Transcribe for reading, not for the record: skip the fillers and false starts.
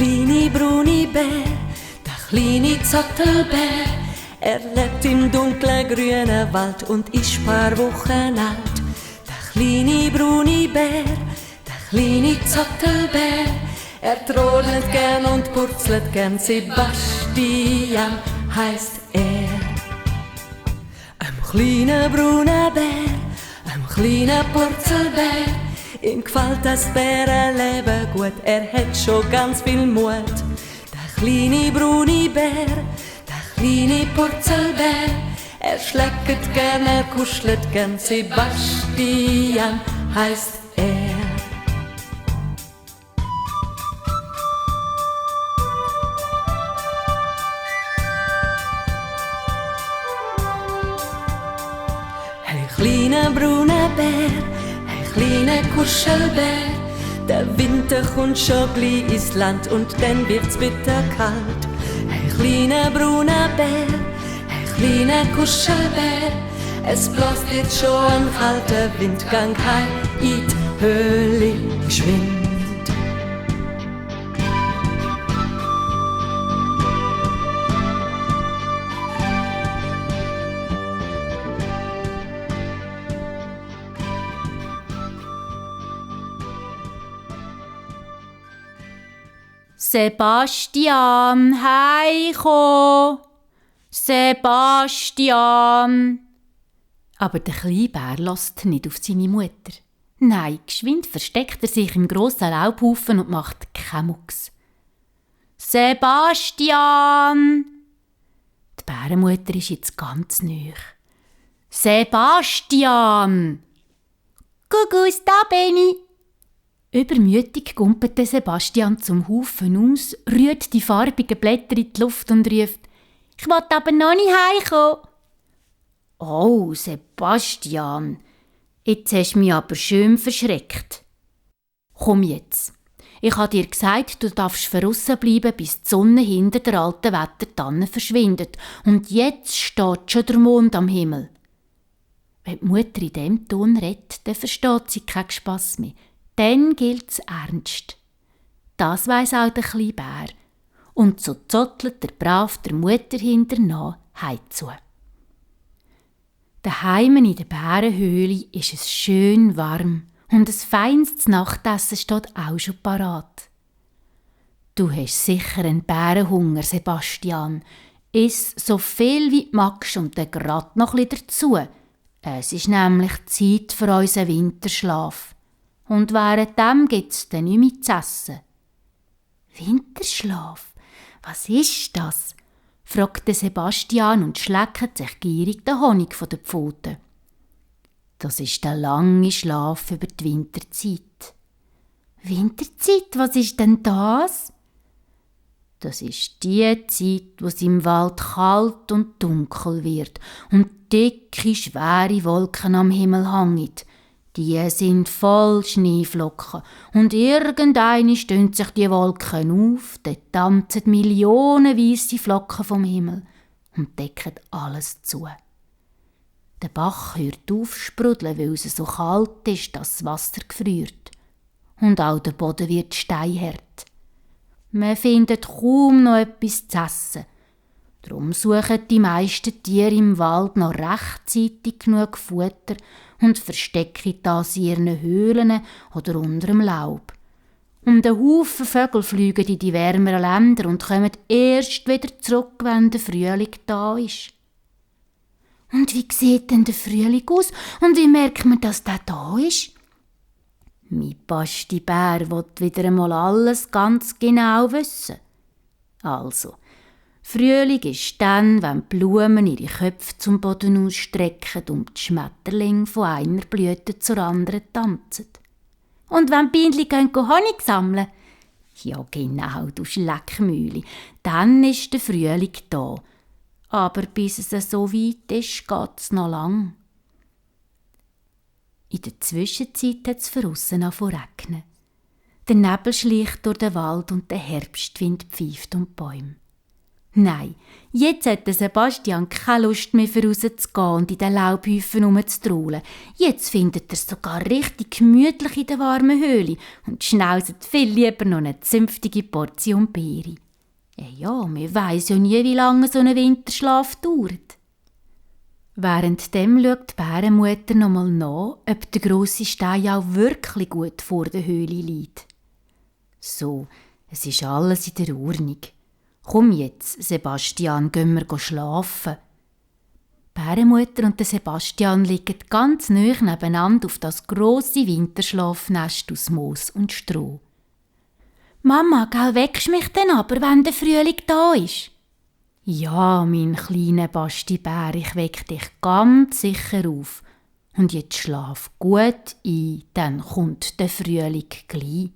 kleine braune Bär, der kleine Zottelbär, er lebt im dunklen grünen Wald und ist paar Wochen alt. Der kleine braune Bär, der kleine Zottelbär, er trollt gern und purzelt gern, Sebastian heisst er. Ein kleiner brauner Bär, ein kleiner Purzelbär, ihm gefällt das Bärenleben gut, er hat schon ganz viel Mut. Der kleine braune Bär, der kleine Purzelbär, er schleckt gern, er kuschelt gern, Sebastian heisst er. Ein kleiner brauner Bär, ein kleiner Kuschelbär, der Winter kommt schon gleich ins Land und dann wird's bitter kalt. Ein kleiner brauner Bär, ein kleiner Kuschelbär, es bläst jetzt schon ein kalter Wind, gang heim in die Höhle geschwind. Sebastian, heiko! Sebastian! Aber der kleine Bär lässt nicht auf seine Mutter. Nein, geschwind versteckt er sich im grossen Laubhaufen und macht keinen Mucks. Sebastian! Die Bärenmutter ist jetzt ganz nüch. Sebastian! Gugus, da bin ich! Übermütig gumpelt Sebastian zum Haufen aus, rührt die farbigen Blätter in die Luft und ruft: «Ich will aber noch nicht heimkommen!» «Oh, Sebastian, jetzt hast du mich aber schön verschreckt. Komm jetzt, ich habe dir gesagt, du darfst draussen bleiben, bis die Sonne hinter der alten Wettertanne verschwindet. Und jetzt steht schon der Mond am Himmel.» Wenn die Mutter in diesem Ton redet, dann versteht sie keinen Spass mehr. Dann gilt's ernst. Das weiss auch der kleine Bär. Und so zottelt der brav der Mutter hinternach heimzu. Daheim in der Bärenhöhle ist es schön warm und ein feines Nachtessen steht auch schon parat. Du hast sicher einen Bärenhunger, Sebastian. Iss so viel wie du magst und dann grad noch ein bisschen dazu. Es ist nämlich Zeit für unseren Winterschlaf. Und währenddem gibt's dann nicht mehr zu essen. Winterschlaf? Was ist das? Fragte Sebastian und schleckt sich gierig den Honig von den Pfoten. Das ist der lange Schlaf über die Winterzeit. Winterzeit? Was ist denn das? Das ist die Zeit, wo es im Wald kalt und dunkel wird und dicke, schwere Wolken am Himmel hängen. Die sind voll Schneeflocken und irgendeine stehen sich die Wolken auf, dort tanzen Millionen weisse Flocken vom Himmel und decken alles zu. Der Bach hört auf zu sprudeln, weil es so kalt ist, dass das Wasser gefriert. Und auch der Boden wird steinhart. Man findet kaum noch etwas zu essen. Darum suchen die meisten Tiere im Wald noch rechtzeitig genug Futter und verstecken das in ihren Höhlen oder unter dem Laub. Und ein Haufen Vögel fliegen in die wärmeren Länder und kommen erst wieder zurück, wenn der Frühling da ist. Und wie sieht denn der Frühling aus und wie merkt man, dass der da ist? Mein beste Bär will wieder einmal alles ganz genau wissen. Also, Frühling ist dann, wenn die Blumen ihre Köpfe zum Boden ausstrecken und die Schmetterlinge von einer Blüte zur anderen tanzen. Und wenn die Bienen Honig sammeln? Ja genau, du Schleckmühle, dann ist der Frühling da. Aber bis es so weit ist, geht's noch lang. In der Zwischenzeit hat es draussen angefangen zu regnen. Der Nebel schleicht durch den Wald und der Herbstwind pfeift um die Bäume. Nein, jetzt hat Sebastian keine Lust mehr, rauszugehen und in den Laubhäufen rumzutrollen. Jetzt findet er es sogar richtig gemütlich in der warmen Höhle und schnauzt viel lieber noch eine zünftige Portion Beere. Ja, man weiss ja nie, wie lange so ein Winterschlaf dauert. Währenddem schaut die Bärenmutter noch mal nach, ob der grosse Stein auch wirklich gut vor der Höhle liegt. So, es ist alles in der Ordnung. Komm jetzt, Sebastian, gehen wir schlafen. Die Bärenmutter und der Sebastian liegen ganz nahe nebeneinander auf das grosse Winterschlafnest aus Moos und Stroh. «Mama, gell, weckst mich denn aber, wenn der Frühling da ist?» «Ja, mein kleiner Basti-Bär, ich weck dich ganz sicher auf. Und jetzt schlaf gut ein, dann kommt der Frühling gleich.»